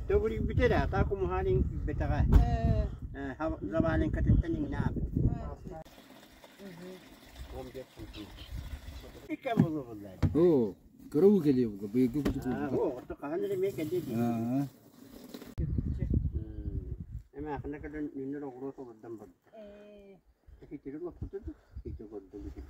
Төгүрүйбүтэ эрэ, атаа кумуһаан киирбэтэҕэ. Заваленкатыттан иҥнэ аабыт. Оо, кыра уу кэлиэ буга, быйылгы куту Оо, хаһан эрэ эмиэ кэлиэ дии. Эмээхинэ кэлэн үүнэр оҕуруот олордон барда. Итири лоппуту ити олордон ити.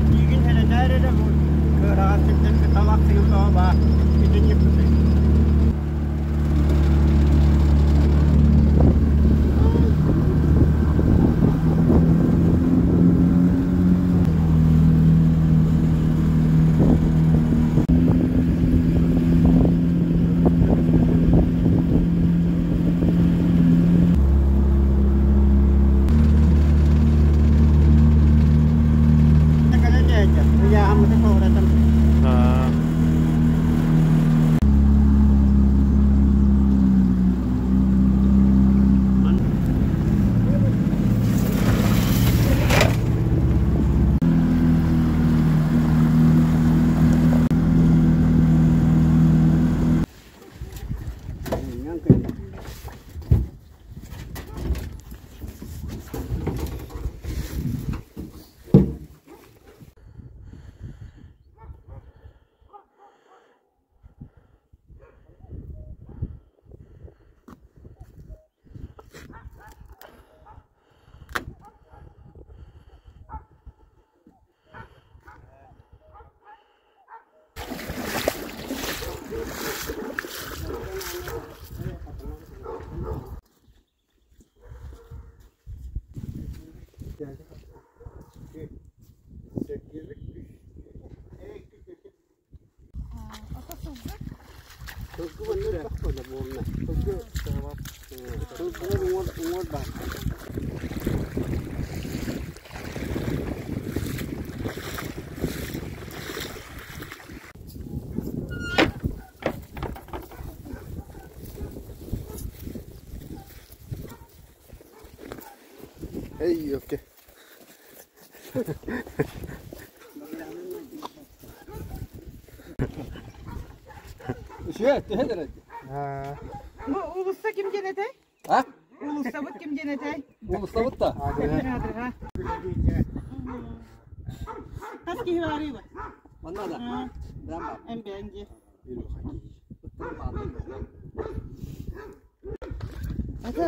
Дьиигин эрэнээр эрэ бу кыараҕас сирдэргэ талах сыҥын баа итинник тутуй. Эй, окей. Улуста ким диэн этэй? А? Улуссабыт ким диэн этэй? Улуссабыт да? Хас киһи баарый Манна да. Эмбээн дии. Ата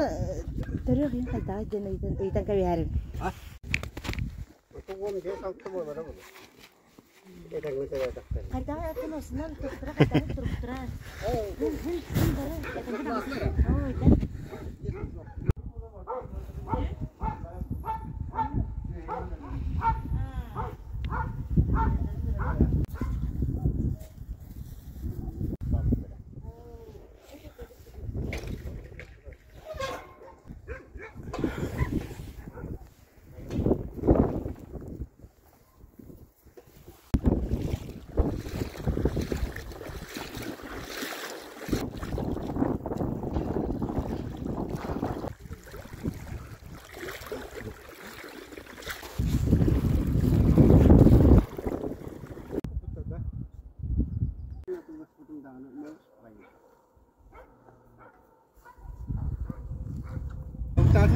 төрүөх иһин хайдаҕа диэн ыйтан ыйтан кэбиһэрим. Хайдаҕа атын осунан туруктара хайдаҕа туруктара. Хүн хүн хүн бары Ой,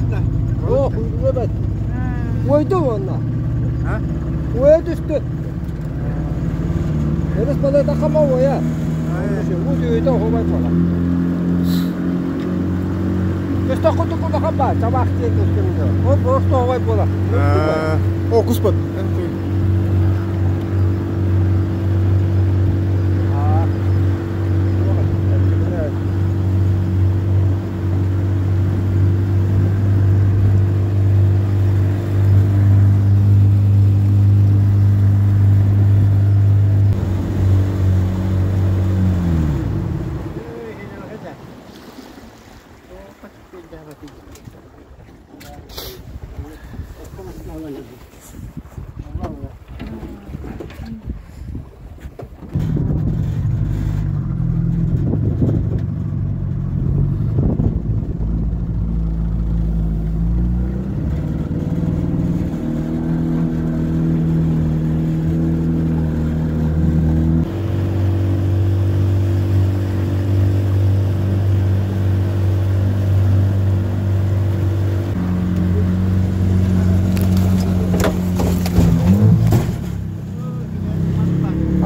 да. Оо, хуйдуга бэт. Уойду уонна. Уойа түстү. Өрүс балайда хама уойа. Уу сүүтэ оһуобай буолар. Көстөх курдук улахан баар, чабаах диэн көстөрүнэ. Ол просто оһуобай буолар. О, куспат.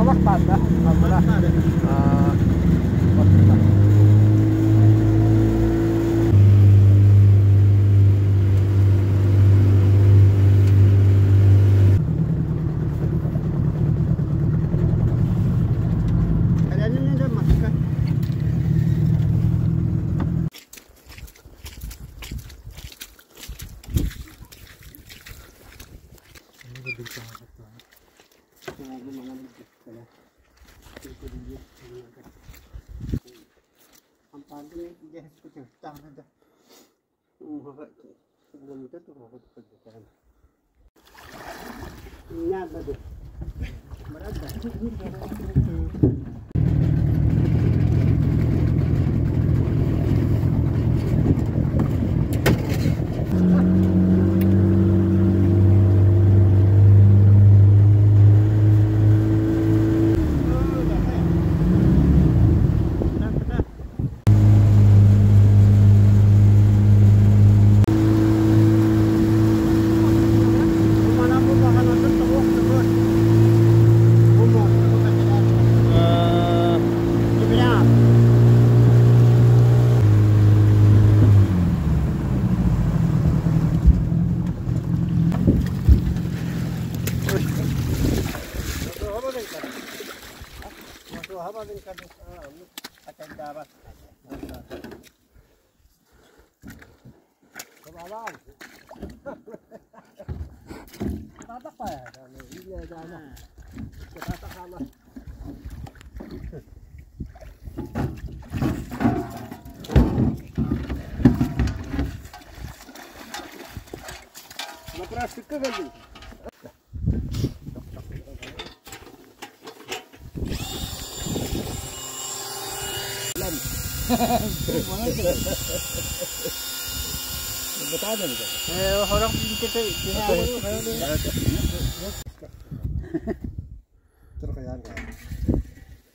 Талах баар да? Аа.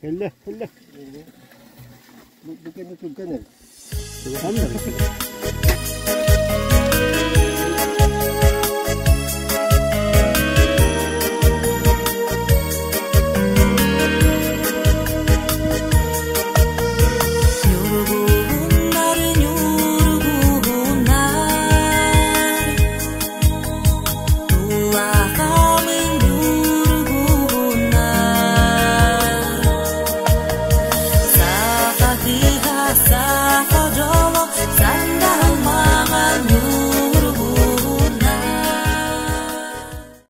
Helle, helle. Bu kendi Türkan el.